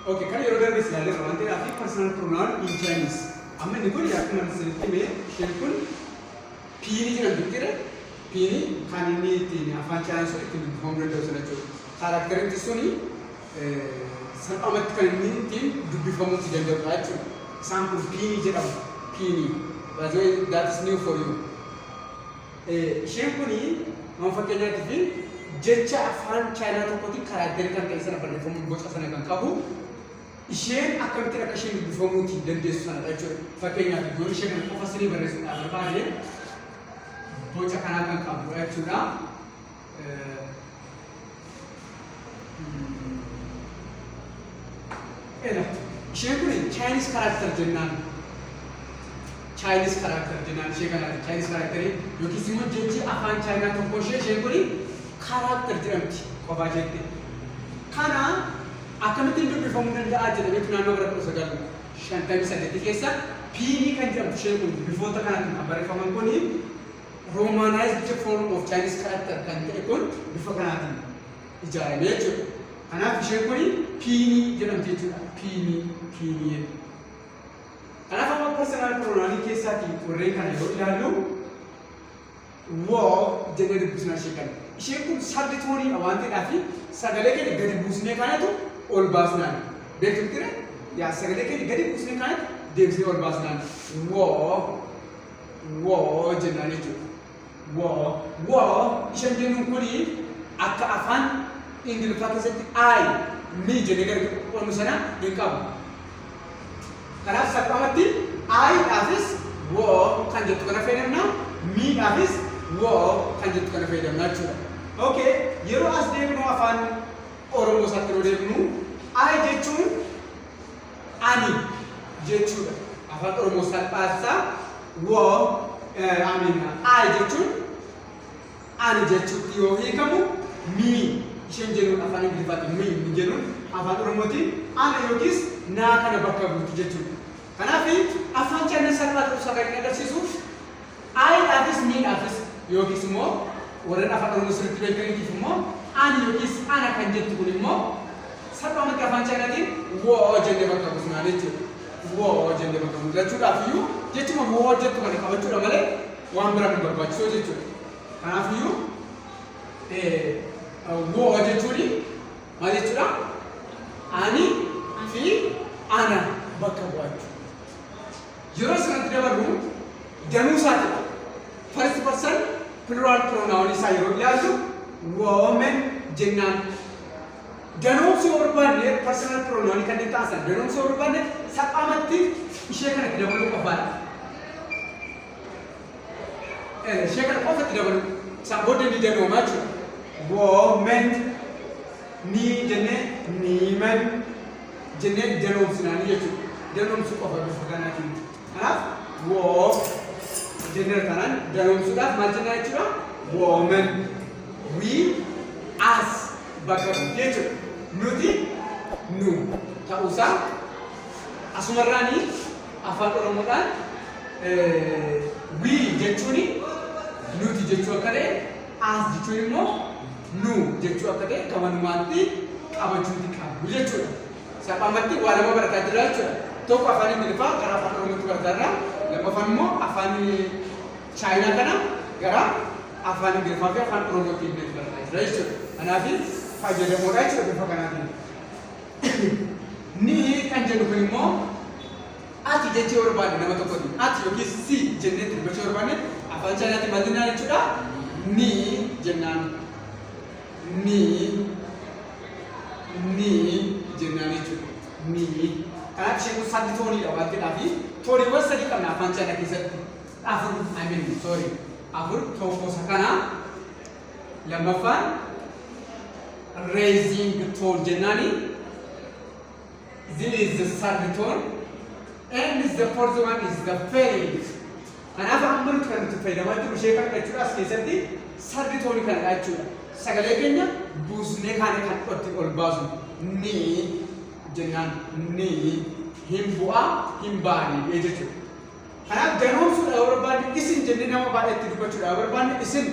Okay, kan yeroo darbe ilaalleerra waan ta'eedhaaf, personal pronoun in Chinese. Amma inni kun akkuma isinitti hime, isheen kun Pinyin jedhamti mitiire? Pinyin kan inni ittiin afaan Chinese sun ittiin dubbifamuu danda'u sana jechuudha. Characteritti suni salphaamatti kan inni ittiin dubbifamuu danda'udha jechuudha. Isaan kun Pinyin jedhamu. Pinyin. By the way, that is new for you. Isheen kuni waan fakkeenyaatiif jecha afaan Chaayinaa tokkotiin characterii kan ta'e sana barreeffamuun boca sana kan qabu, isheen akkamittiin akka isheen dubbifamuuti dandeessu sanadha jechuudha. Fakkeenyaaf, yoo ishee kana qofa sirrii barreessuudhaaf barbaade, boca kanaa kan qabudha jechuudha. Ela isheen kun Chinese character jennaan. Chinese character jennaan ishee kanaati. Chinese characterii yookiis immoo jechi afaan Chaayinaa tokko isheen kun character jedhamti qofaa isheetti. Kana akkamittiin dubbifamuu danda'a jedhameetu naannoo bara 1958 keessa Pinyin kan jedhamtu isheen kun, bifoota kanaatiin kan barreeffaman kuni, Romanized form of Chinese character kan ta'e kun bifa kanaatiin ijaarame jechuudha. Kanaaf isheen kun Pinyin jedhamti jechuudha. Pinyin, Pinyin. Kanaaf amma personal pronoun keessaatii warreen kana yoo ilaallu, 我 jennee dubbisna ishee kana. Isheen kun third toneiidha waan ta'eedhaaf, sagalee keenya gadi buusnee kanatu ol baasnaan. Beektu miti? Yaa, sagalee keenya gadi buusnee kanatu deebisnee ol baasnaan. 我我 jennaan jechuudha. 我我 isheen jennuun kuni akka afaan Ingiliffaa keessatti I, me jennee gadi qoodnu sana hin qabu. Kanaaf salphumatti I dhaafis 我 kan jettu kana fayyadamna, me dhaafis 我 kan jettu kana fayyadamna jechuudha. Okay, yeroo as deebinu, afaan Oromoo isaatti yeroo deebinu, I jechuun ani jechuudha. Afaan Oromoo salphaasaa 我, I mean, I jechuun ani jechuutti yoo hiikamu, me isheen jennuun afaan Ingiliffaatiin me inni jennuun afaan Oromootiin ana yookiis naa kana bakka buuti jechuudha. Kanaaf afaan Chaayinaa salphaa ta'uu isaa kan inni agarsiisu, I dhaafis me dhaafis yookiis immoo warreen afaan Oromoo sirriitti beekaniitiif immoo ani yookiis ana kan jettu kun immoo salphaamatti afaan Chaayinaatiin 我 jennee bakka buusnaa jechuudha. 我 jennee bakka buusna jechuudhaaf iyyuu jechuma 我 jettu kana qabachuudha malee waan biraan hin barbaachisu jechuudha. Kanaaf iyyuu 我 jechuun maal jechuudha? Ani fi ana bakka bu'a jechuudha. Yeroo sanatti dabarru danuu isaati. First person plural pronoun isaa yeroo ilaallu, 我们 jennaan. Danuumsi yoo barbaanne, personal pronoun kanneen taasisan danuumsi yoo barbaanne, salphaamatti ishee kanatti dabaluu qofaadha. Ishee kana qofatti dabaluu. Isaan booddee ni danoomaa jechuudha. 我们 ni jennee 你们 jennee danoomsinaanii jechuudha. Danoomsuu qofa bifa kanaatiin. Kanaaf 我 jennee kanaan danoomsuudhaaf maal jennaa jechuudha? 我们, we, us bakka buuti jechuudha. Nuti, nu ta'uusaa asumarraanii afaan Oromoodhaan we jechuun nuti jechuu akka ta'e, us jechuun immoo nu jechuu akka ta'e gamanumaatti qabachuuti qabu jechuudha. Salphaamatti waa lama barataa jirra jechuudha. Tokko afaan Ingiliffaa gara afaan Oromootti barataa jirra. Lammaffaan immoo afaan Chaayinaa kana gara afaan Ingiliffaa fi afaan Oromootti illee barataa jira jechuudha. Kanaaf fayyadamoodha jechuudha bifa kanaatiin. 你 kan jennu kun immoo ati jechuu barbaanne nama tokkotti, ati yookiis si jennee itti dubbachuu barbaanne, afaan Chaayinaatiin maal jennaan jechuudha? 你 jennaan. 你你 jennaan jechuudha. 你. Kanaaf isheen kun third toneiidha waan ta'eedhaaf, toneiiwwan sadii qabna afaan Chaayinaa keessatti. Afur, I mean, sorry, afur. Tokko isa kana, lammaffaan raising tone jennaani. This is the third tone and the fourth one is the falling. Kanaaf amma nuti kan nuti fayyadamaa jirru ishee kana jechuudha. As keessatti third tone kanadha jechuudha. Sagalee keenya buusnee kaane kan itti ol baasu 你 jennaan, 你 hin bu'aa hin baane jechuudha. Kanaaf danoomsuudha yoo barbaanne, isin jennee nama baay'eetti dubbachuudha yoo barbaanne, isin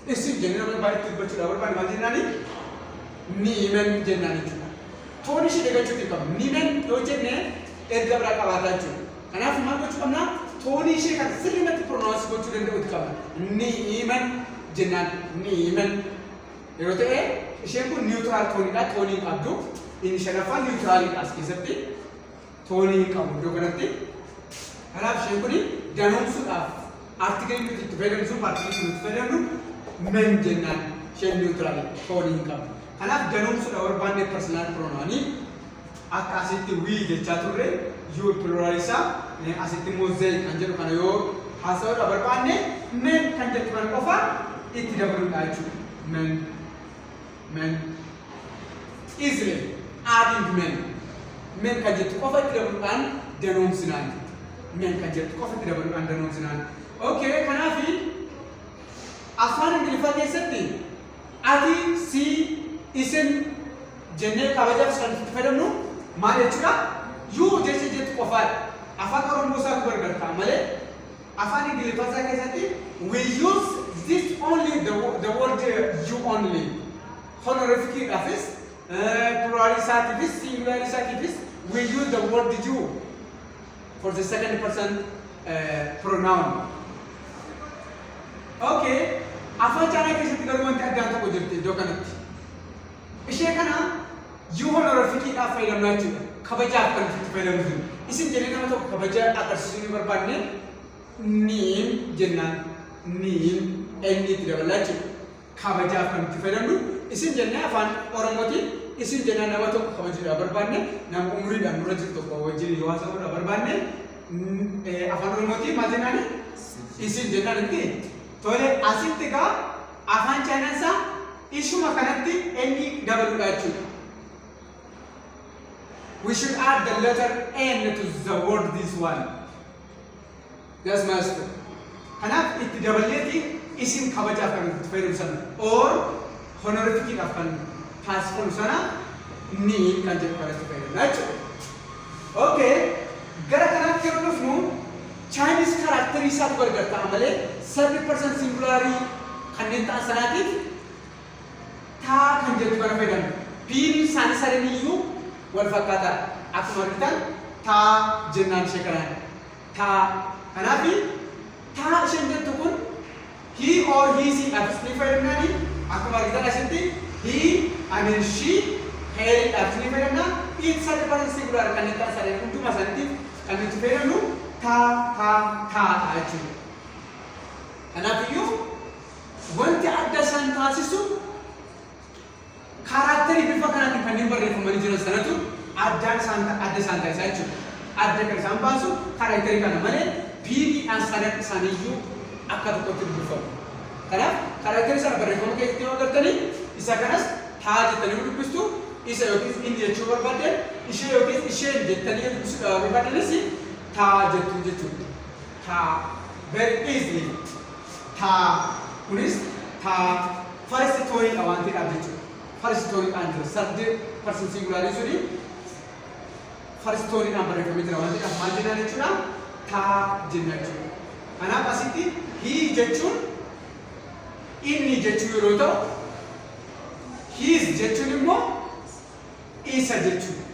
isin jennee nama baay'eetti dubbachuudha yoo barbaanne, maal jennaani? 你们 jennaan jechuudha. Tone ishee dagachuuti hin qabnu. 你们 yoo jenne erga biraa qabaataa jechuudha. Kanaaf maal gochuu qabna? Tone ishee kan sirriimatti pronounce gochuu danda'uuti qabna. 你们 jennaan 你们 yeroo ta'e isheen kun neutral toneiidha. Tone hin qabdu. Inni shanaffaan neutraliidha as keessatti. Tone hin qabu iddoo kanatti. Kanaaf isheen kun danoomsuudhaaf articleii nuti itti fayyadamnu sun articleii nuti fayyadamnu 们 jennaan isheen neutral tone hin qabdu. Kanaaf danoomsuudhaaf barbaanne personal pronounii akka asitti we jechaa turre, you plural isaa, asitti immoo they kan jedhu kana yoo haasa'uudhaaf barbaanne 们 kan jettu kana qofa itti dabaluudha jechuudha. 们 们 easily adding 们 们 kan jettu qofa itti dabaluudhaan danoomsinaan 们 kan jettu qofa itti dabaluudhaan danoomsinaan. Okay, kanaafi afaan Ingiliffaa keessatti ati, si, isin jennee kabajaaf kan itti fayyadamnu maal jechuudha? You jecha jettu qofaadha. Afaan Oromoo isaatu gargar ta'a malee afaan Ingiliffaa isaa keessatti we use this only, the word you only. Honorificiidhaafis, plural isaatiifis, singular isaatiifis we use the word you for the second person pronoun. Okay, afaan Chaayinaa keessatti garuu wanti addaan tokko jirti iddoo kanatti. Ishee kana you honorificiidhaaf fayyadamna jechuudha. Kabajaaf kan itti fayyadamnu. Isin jennee nama tokko kabaja agarsiisuu ni barbaanne 您 jennaan 您 inni itti dabalaa jechuudha. Kabajaaf kan itti fayyadamnu isin jennee afaan Oromootiin isin jennaan nama tokko kabajuudhaaf barbaanne, nama umuriidhaan nurra jiru tokko wajjin yoo haasa'uudhaaf barbaanne, afaan Oromootiin maal jennaani? Isin jennaan itti. Tole, asitti egaa afaan Chaayinaa isaa ishuma kanatti inni dabaluudha jechuudha. We should add the letter N to the word this one. That's master. Kanaaf itti daballeeti isin kabajaaf kan itti fayyadamu sana or honorificiidhaaf kan taasifamu sana 您 kan jedhu kanatti fayyadamna jechuudha. Okay, gara kanaatti yeroo dhufnu Chinese characterii isaatu gargar ta'a malee third person singularii kanneen ta'an sanaatiif 他 kan jettu kana fayyadamna. Piiniin isaanii sadaniyyuu wal fakkaataadha. Akkuma argitan 他 jennaan ishee kanaan. 他 kanaaf 他 isheen jettu kun he or his dhaafis ni fayyadamnaani. Akkuma argitan asitti he, I mean she, her dhaafis ni fayyadamna. It third person singular kanneen ta'an sadan hunduma isaaniitiif kan nuti fayyadamnu 他 他 他 dha jechuudha. Kanaafiyyuu wanti adda isaan taasisu characterii bifa kanaatiin kanneen barreeffamanii jiran sanatu addaan isaan adda isaan taasisaa jechuudha. Adda kan isaan baasu characterii kana malee piiniidhaan sadan isaaniiyyuu akka tokkotti dubbifamu. Kanaaf characterii sana barreeffama keessatti yoo agartanii isa kanas 他 jettanii dubbistu, isa yookiis inni jechuu barbaaddan, ishee yookiis isheen jettanii yoo dubbisuu barbaaddanis 她 jettu jechuudha. 她 very easily 她 kunis 他 first toneiidha waan ta'eedhaaf jechuudha. First toneiidhaan jira. Third person singularii suni first toneiidhaan barreeffamee jira waan ta'eedhaaf maal jennaan jechuudha? 他 jenna jechuudha. Kanaaf asitti he jechuun inni jechuu yeroo ta'u, his jechuun immoo isa jechuudha.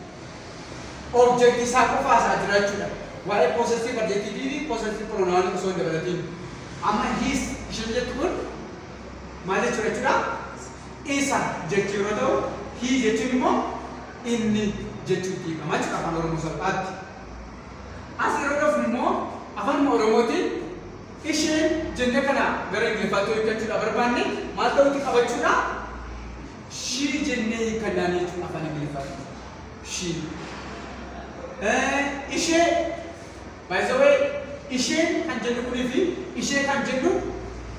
Object isaa qofaa isaa jira jechuudha. Waa'ee possessive adjective fi possessive pronoun osoo hin dabalatiin. Amma his isheen jettu kun maal jechuudha jechuudha? Isa jechuu yeroo ta'u, he jechuun immoo inni jechuutti hiikama jechuudha afaan Oromoo salphaatti. As yeroo dhufnu immoo afaan Oromootiin isheen jennee kana gara Ingiliffaatti hiikkachuudha barbaanne maal ta'utti qabachuudha? She jennee hiikkannaan jechuudha afaan Ingiliffaatti. She. Ishee, by the way, isheen kan jennu kunii fi ishee kan jennu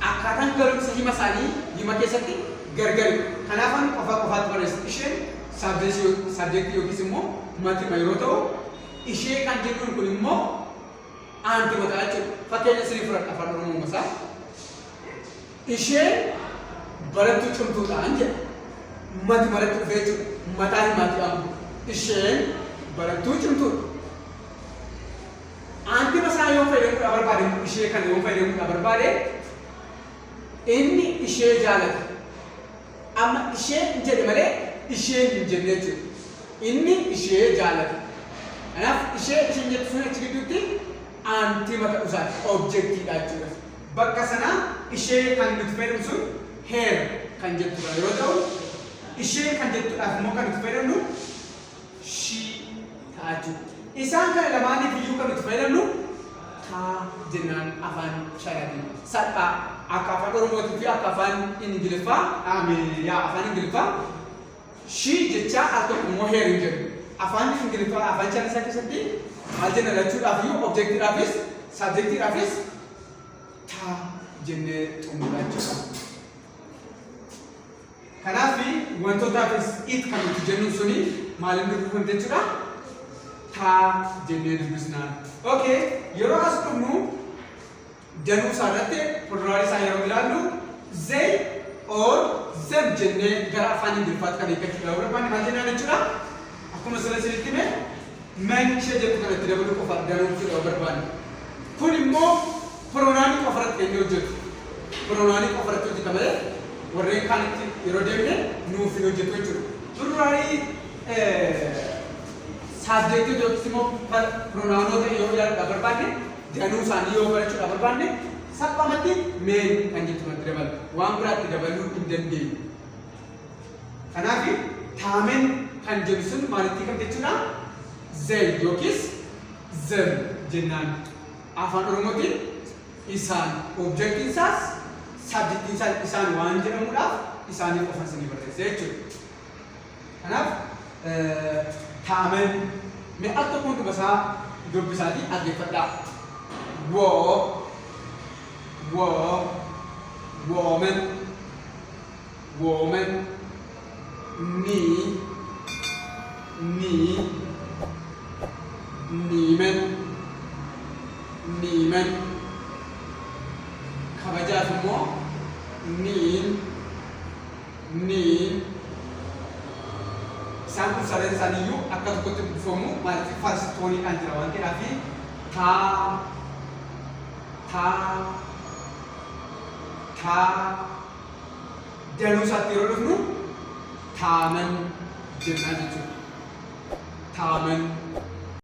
akkaataan galumsa hima isaanii hima keessatti gargari. Kanaafan qofaa qofaatti barreessa. Isheen subjectii yookiis immoo matima yeroo ta'u, ishee kan jennuun kun immoo aantima ta'a jechuudha. Fakkeenya isinii fudhadha afaan Oromoo masaa. Isheen barattuu cimtuudhaan jedha. Mati maratti dhufee jechuudha. Mataa himaati amma. Isheen barattuu cimtuudha. Aantima isaa yoo fayyadamuudhaaf barbaade, ishee kana yoo fayyadamuudhaaf barbaade, inni ishee jaalata. Amma ishee hin jedhe malee isheen hin jenne jechuudha. Inni ishee jaalata. Kanaaf ishee isheen jettu sun achi gidduutti aantii mata isaati objectiidha jechuudha. Bakka sana ishee kan nuti fayyadamnu sun her kan jettudha yeroo ta'u, ishee kan jettuudhaaf immoo kan nuti fayyadamnu she ta'a jechuudha. Isaan kana lamaaniif iyyuu kan nuti fayyadamnu taa jennaan afaan Chaayinaatiin. Salphaa akka afaan Oromootii fi akka afaan Ingiliffaa, yaa afaan Ingiliffaa she jechaa al tokko immoo her hin jedhu. Afaan Ingiliffaa afaan Chaayinaa keessatti maal jenna lachuudhaaf iyyuu objectiidhaafis subjectiidhaafis taa jennee xumurra jechuudha. Kanaaf wantootaafis it kan nuti jennu suni maaliin dubbifamte jechuudha? Taa jennee dubbisnaan. Okay, yeroo as dhufnu danuu isaa irratti pluralii isaa yeroo ilaallu they or them jennee gara afaan Ingiliffaatti kan hiikkachuudha. Barbaanne maal jennaan jechuudha? Akkuma sila isinitti hime men ishee jettu kanatti dabaluu qofa danuu jechuudha barbaanne. Kun immoo pronounii qofa irratti kan inni hojjetu. Pronounii qofa irratti hojjeta malee warreen kaanitti yeroo deemne nuuf hin hojjetu jechuudha. Pluralii subjectii yookiis immoo pronounoota yoo ilaaluudhaaf barbaanne, danuu isaanii yoo barachuudhaaf barbaanne, salphaamatti men kan jettu kanatti dabala. Waan biraatti dabaluu hin dandeenyu. Kanaaf 他们 kan jedhu sun maalitti kan jechuudha? They yookiis them jennaan. Afaan Oromootiin isaan, objectiin isaas subjectiin isaas isaan waan jedhamuudhaaf isaanii qofa isinii barreesse jechuudha. Kanaaf 他们 mee al tokko hunduma isaa dubbisaatii dhaggeeffadhaa. 我 我 我们 我们 你 你 你们 你们 kabajaaf immoo 您 您. Isaan kun sadan isaaniiyyuu akka tokkotti dubbifamu. Maaliif? First toneiidhaan jira waan ta'eedhaaf. 他 他 他. Danuu isaatti yeroo dhufnu 他们 jennaa jechuudha. 他们.